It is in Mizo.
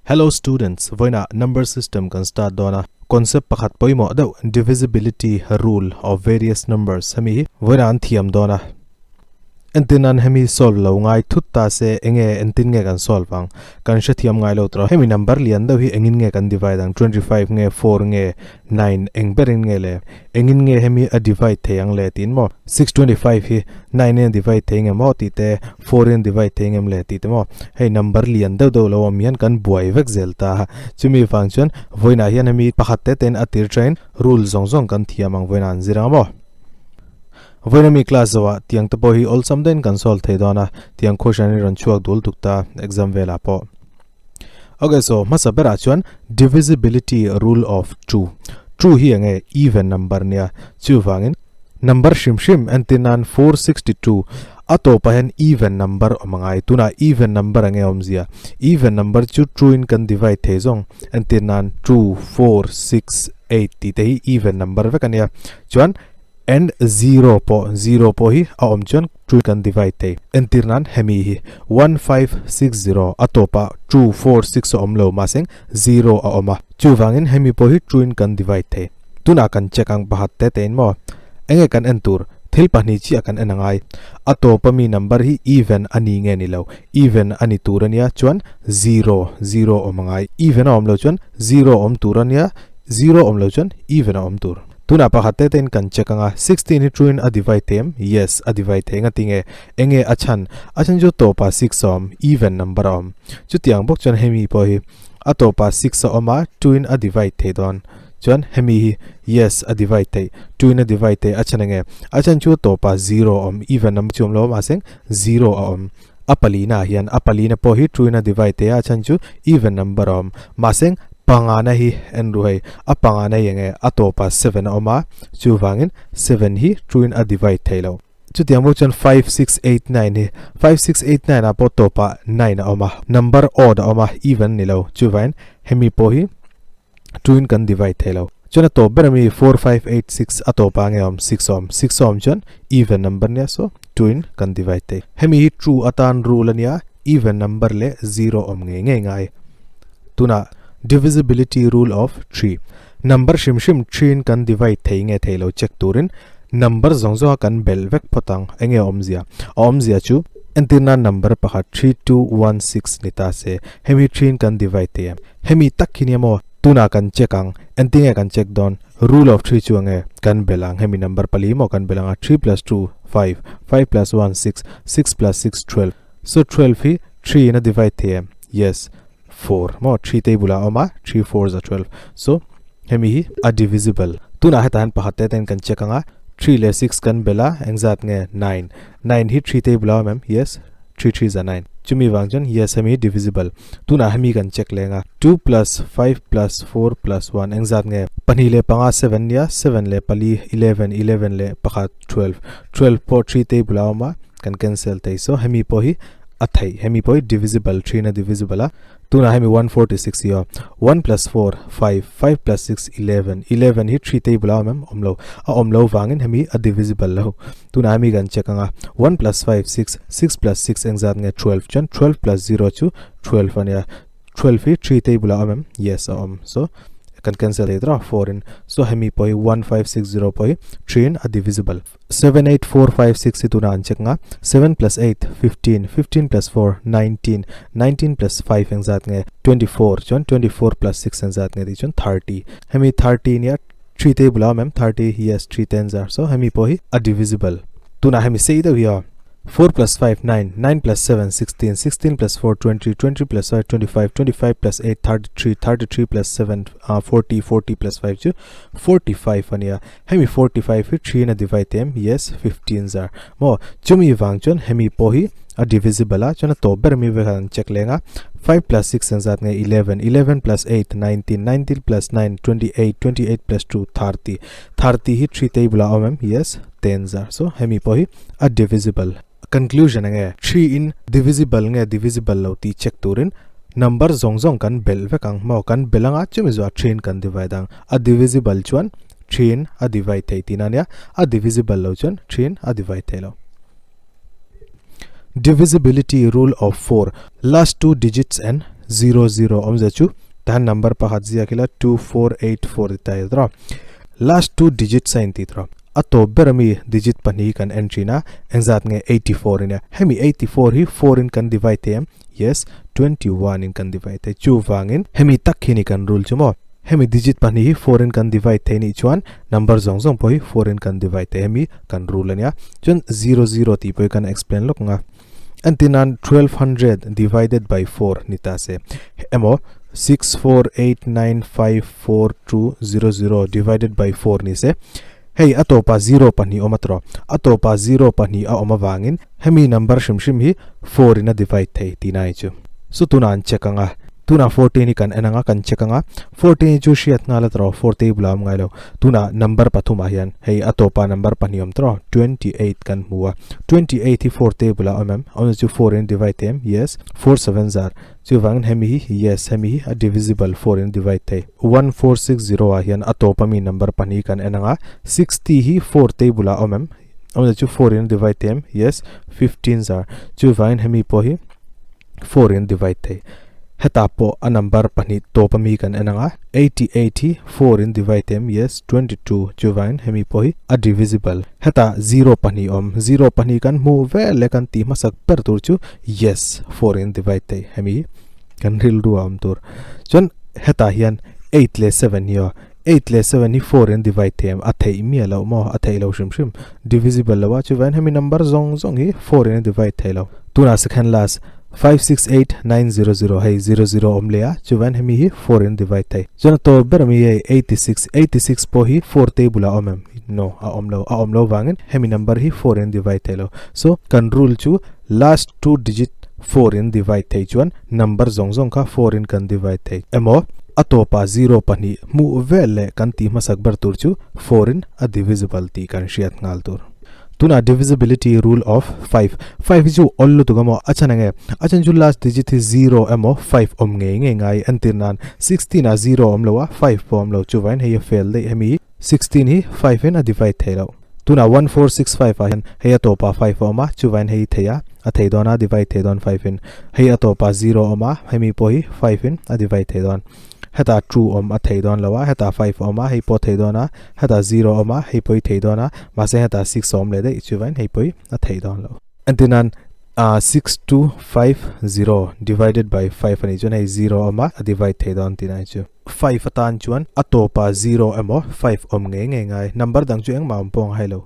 Hello students, vawiinah number system kan start dawn a, concept pakhat pawimawh deuh divisibility rule of various numbers hemi hi vawiinah an thiam dawn a, entin an hemi solve lo ngai thut ta se enge entin nge kan solve ang kan hrethiam ngai lo tawh hemi number lian deuh hi engin nge kan divide ang 25 nge 4 nge 9 eng berin nge le Engin nge hemi a divide thei ang le tiin maw? 625 hi 9 in a divide thei nge maw tih te, 4 in a divide thei ngem le tih te maw? Hei number lian deuh deuh lo awm hian kan buai vek zel ta. Chumi vang chuan vawiinah hian hemi pakhat te tein a tir train rule zawng zawng kan thiam ang vawiinah an zir ang maw? Vawiin ami class zoah tiang te pawh hi awlsam deuhin kan solve thei dawn a, tiang question hi rawn chhuak dul tuk ta exam velah pawh. Ok so hmasa berah chuan divisibility rule of two two hi enge even number nia chuvangin number hrim hrim entir nan 462 a tawpah hian even number awm angai tunah even number enge awmzia even number chu two in kan divide thei zawng entir nan 2 4 6 8 tih te hi even number vek ania chuan And zero pawh zero pawh hi a awm chuan two kan divide thei. Entir nan hemi hi 1560 a tawpah 2 4 6 a awm lo mahse zero a awm a. Chuvangin hemi pawh hi two in kan divide thei. Tunah kan check ang pakhat te tein maw? Enge kan en tur? Thil pahnih chiah kan en angai. A tawpa mi number hi even a ni nge ni lo? Even a ni tur ania chuan zero zero awm angai. Even a awm lo chuan zero awm tur ania zero awm lo chuan even a awm tur. Tunah pakhat te tein kan check anga, 16 hi true in a divide thei em? Yes, a divide thei. Engati nge? Enge a chhan? A chhan chu tawpah 6 a awm, even number a awm. Chutiang bawk chuan hemi pawh hi a tawpah 6 a awm a, two in a divide thei dawn. Chuan hemi hi yes, a divide thei, two in a divide thei. A chhan enge? A chhan chu tawpah zero a awm, even number chu awm lo a mahse zero a awm. A palina ah hian a palina pawh hi two in a divide thei a, a chhan chu even number a awm. Mahse pangana hi en ru hei, a pangana hi enge a tawpah 7 a awm a, chuvangin 7 hi two in a divide thei lo. Chutiang bawk chuan 5, 6, 8, 9 hi 5, 6, 8, 9 ah pawh tawpah 9 a awm a, number odd a awm a, even a ni lo. Chuvangin hemi pawh hi 2 in kan divide thei lo. Chuan a tawp ber ami 4, 5, 8, 6 a tawp ah nge awm 6 a awm. 6 a awm chuan even number nia so 2 in kan divide thei. Hemi hi true atan rule ania even number leh zero awm ngei ngei ngai. Tunah divisibility rule of 3 number hrim hrim 3 in kan divide thei nge thei lo check turin number zawng zawng a kan belh vek phawt ang. Enge awmzia? A awmzia chu entirna number pakhat 3, 2, 1, 6 ni ta se hemi 3 in kan divide thei em? Hemi tak hi nia maw? Tunah kan check ang. Engtinge kan check dawn? Rule of three chu enge kan belh ang. Hemi number pali maw kan belh ang a, three plus two, five, five plus one, six, six plus six, twelve. So twelve hi three in a divide thei em? Yes, four maw? Three table ah a awm a, three four za twelve. So hemi hi a divisible. Tunah hetah hian pakhat te ten kan check ang a, three leh six kan belh a, engzat nge? Nine. Nine hi three table ah a awm em? Yes, three three za nine. Chumi vang chuan yes hemi divisible. Tunah hemi kan check leng a, 2 plus 5 plus 4 plus 1 engzat nge? 2 5 7 nia, 7 leh pali 11, 11 leh pakhat 12, 12 pawh 3 table a awm a, kan cancel thei. So hemi pawh hi a theih, hemi pawh hi divisible, 3 in a divisible a. Tunah hemi 146 hi aw, 1 plus 4 5, 5 plus 6 11, 11 hi 3 table a awm em? Awm lo. A awm lo vangin hemi a divisible lo. Tunah hemi kan check anga 1 plus 5 6, 6 plus 6 engzat nge 12 chuan 12 plus 0 chu 12 ania 12 hi 3 table a awm em? Yes a awm. So kan cancel thei tawh a 4 in. So hemi pawh hi 1560 pawh hi 3 in a divisible. 7 8 4 5 6 hi tunah an check anga 7 plus 8 15, 15 plus 4 19, 19 plus 5 engzat nge 24 chuan 24 plus 6 engzat nge tih chuan 30. Hemi 30 nia 3 table a awm em 30 yes 3 tens are so hemi pawh hi a divisible tunah hemi sei deuh hi aw 4 plus 5 9 9 plus 7 16 16 plus 4 20 20 plus 5 25 25 plus 8 33 33 plus 7 40 40 plus 5 chu 45 ania hemi 45 hi 3 in a divide em yes 15 zar maw chumi vang chuan hemi pawh hi a divisible a chuan a tawp ber mi vek an check leng a 5 plus 6 an zat nge 11 11 plus 8 19 19 plus 9 28 28 plus 2 30 30 hi 3 table a awm em yes 10 zar so hemi pawh hi a divisible conclusion enge 3 in divisible nge divisible lo tih check turin number zawng zawng kan belh vek ang maw kan belh anga chumi zawh 3 in kan divide ang a divisible chuan 3 in a divide thei tihna ania a divisible lo chuan 3 in a divide thei lo. Divisibility rule of 4, last two digits and Zero zero awmzia chu tahan number pakhat ziak ila 2484 ti ta ila tawh. Last two digits a inti tawh. A tawp ber ami digit pahnih hi kan en thin a, engzat nge 84 in a. Hemi 84 hi four in kan divide thei em? Yes, 21 in kan divide thei. Chuvangin hemi tak hi ni kan rule chu maw. Hemi digit pahnih hi four in kan divide thei nih chuan number zawng zawng pawh hi four in kan divide thei. Hemi kan rule a nia. Chuan zero zero tih pawh hi kan explain lawk ang a. Entir nan 1200 divided by 4 ni ta se emaw 648954200 divided by 4 ni se hei a tawpa zero pahnih awm a tawh a tawpa zero pahnih a awm avangin hemi number hrim hrim hi 4 in a divide thei tihna hi chu. So tunah an check ang a tunah 14 hi kan en ang a kan check ang a 14 hi chu hriat nghal a tawh 4 table a awm ngai lo Tunah number pathumah hian hei a tawpa number pahnih awm tawh 28 kan hmu a, 28 hi four table ah awm em? Awmzia chu four in divide thei em? Yes, four seven zar. Chuvangin hemi hi yes, hemi hi a divisible four in divide thei. 1460 ah hian a tawpa mi number pahnih kan en ang a, 60 hi four table ah awm em? Awmzia chu four in divide thei em? Yes, 15 zar. Chuvangin hemi pawh hi four in divide thei. Hetah pawh a number pahnih tawp ami kan en ang a, 88 hi four in divide em? Yes, 22 chuvangin hemi pawh hi a divisible. Hetah zero pahnih awm, zero pahnih kan hmuh vel leh kan tih hmasak ber tur chu yes, four in divide thei hemi kan rilru a awm tur. Chuan hetah hian eight leh seven hi aw, eight leh seven hi four in divide thei em? A theih miah loh maw? A theih lo hrim hrim. Divisible lo a, chuvangin hemi number zawng zawng hi four in a divide thei lo. Tunah second last 568900 hei zero zero awm leh a, chuvan hemi hi four in divide thei. Chuan a tawp ber ami hei 86, 86 pawh hi four table ah a awm em? No, a awm lo, a awm lo vangin hemi number hi four in divide thei lo. So, kan rule chu last two digit four in divide thei chuan number zawng zawng kha four in kan divide thei. Emaw, a tawpah zero pahnih hmuh vel leh kan tih hmasak ber tur chu four in a divisible tih kan hriat nghal tur. Tunah divisibility rule of five, five hi chu awl lutuk emaw a chhan enge? A chhan chu last digit hi zero emaw five awm ngei ngei ngai entir nan sixteen ah zero awm lo a five pawh awm lo chuvain hei a fail daih hemi sixteen hi five in a divide thei lo. Tunah 1465 ah hian hei a tawpah five a awm a chuvain hei thei a a thei dawn a divide thei dawn five in hei a tawpah zero a awm a hemi pawh hi five in a divide thei dawn. Hetah two awm a thei dawn lo a, hetah five a awm a, hei pawh a thei dawn a, hetah zero a awm a, hei pawh i thei dawn a, mahse hetah six a awm leh daih chuvain hei pawh i a thei dawn lo. Entirnan, six two five zero divided by five a nih chuan hei zero a awm a, a divide thei dawn tih lai chu. Five atan chuan a tawpah zero emaw five awm ngei ngei ngai, number dang chu engmah awm pawh a ngai lo.